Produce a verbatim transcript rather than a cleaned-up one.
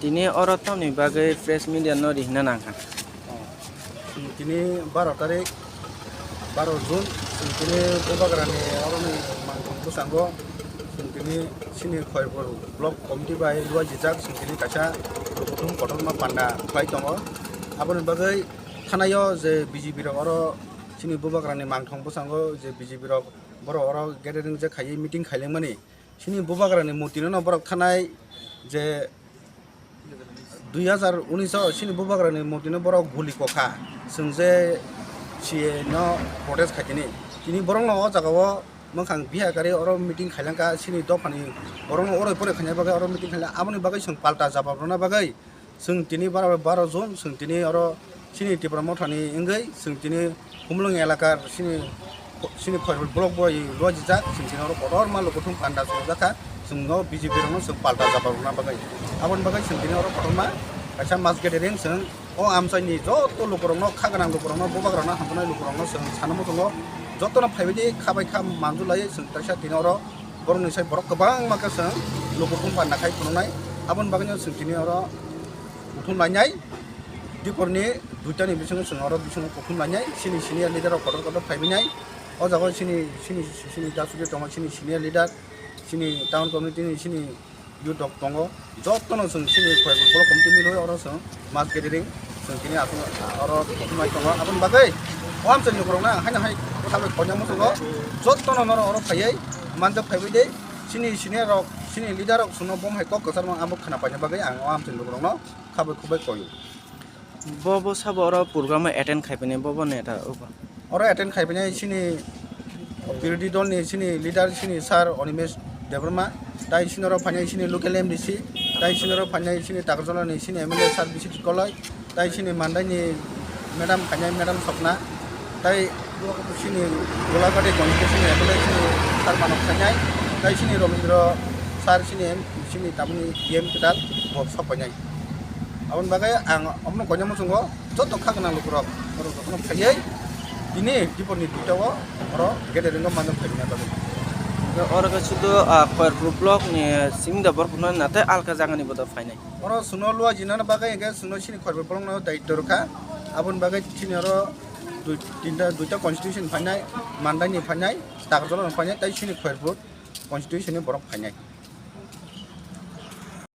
Tini oro tamni bagwi press media no rihna nangkha? Chwng tini baro tarik, baro June, chwng tini Bubagrani oroni mangthong bwskango chwng tini chini Khairpur Block Committee bai luaijijak, chwng tini kaisa kuthum kotorma panda khlai tongo. Aboni bagwi thanaio je B J P rok oro chini Bubagrani mangthong bwskango je B J P rok borok oro gathering je khaiwi meeting khailengmani. Chini Bubagrani murtino no borok thanai je dui hazar unis o chini Bubagrani murtino borok guli kokha, chwng je C A no protest khaitini. Tini borokno o jagao mwkhang biha kari oro meeting khailangkha chini dophani borokno oroi poroi khaina bagwi oro meeting khailangkha. Aboni bagwi chwng palta jabab rwna bagwi chwng tini baro, baro June, chwng tini oro chini Tipra Mothani wngwi chwng tini Khumulwng elakar chini, chini Khairpur block bai luaijijak, chwng tini oro kotorma lukuthum panda songjakha, chwngno B J P rokno chwng palta jabab rwna bagwi. Aboni bagwi chwng tini oro kotorma kaisa mass gathering chwng o amchaini joto lukurokno, kha gwnang lukurokno, bubagrokno, hamjaknai lukurokno chwng sana muchungo jotono phaibaidi kha bai kha manjulaiwi chwng kaisa tini oro borokni sai borok kwbangma khe chwng lukuthum panda khai phunuknai. Aboni bagwino chwng tini oro kuthum lainai. Diporni duitani bisingo chwng oro bisingo kuthum lainai, chini senior leader rok kotor kotor phaibainai. O jaga chini, chini, chini da suri tongo, chini senior leader, chini town committee ni chini youth rok tongo. Jotono chwng chini Khairpur block committee milwi oro chwng mass gathering chwng tini aswk oro kuthum lai tongo. Aboni bagwi o amchaini lukurokno ang haino hai kha bai koinai muchungo, jotono norok oro phaiwi manjak phaibaidi chini senior rok, chini leader rok chwngno bo hai kok kwcharma abo khwna paina bagwi ang o amchaini lukurokno kha bai khuk bai koio. Bo, bo sabo oro program attend khaipainai, bo, bo neta, obo. Oro attend khaipainai chini birodhi dolni chini leader chini sir Animesh Debbarma, tai chini oro phainai chini local M D C, tai chini oro phainai chini Takarjalani chini M L A sir Biswajit Koloi, tai chini Mandaini madam phainai, madam Swapna, tai chini Golaghat constituency ni M L A chini sir Manok phainai, tai chini Ramendra sir chini M-, chini tamni D M kwtal bo sok phainai. Aboni bagwi ang omono koinai muchungo joto kha gwnang lukurok borok jotono phaiwi tini diporni duita o oro gathering o manjak phaina bagwi. Oro khe sudu, ah, Khairpur block ni simi da borok phano natai alka jagani bodo phainai. Oro chwngno luaijinani bagwi hwnkhe chwngno chini Khairpur block no daityo rwkha. Aboni bagwi chini oro dui, tinta, duita constituency ni phainai, Mandaini phainai, Takarjala ni phainai, tai chini Khairpur constituency ni borok phainai.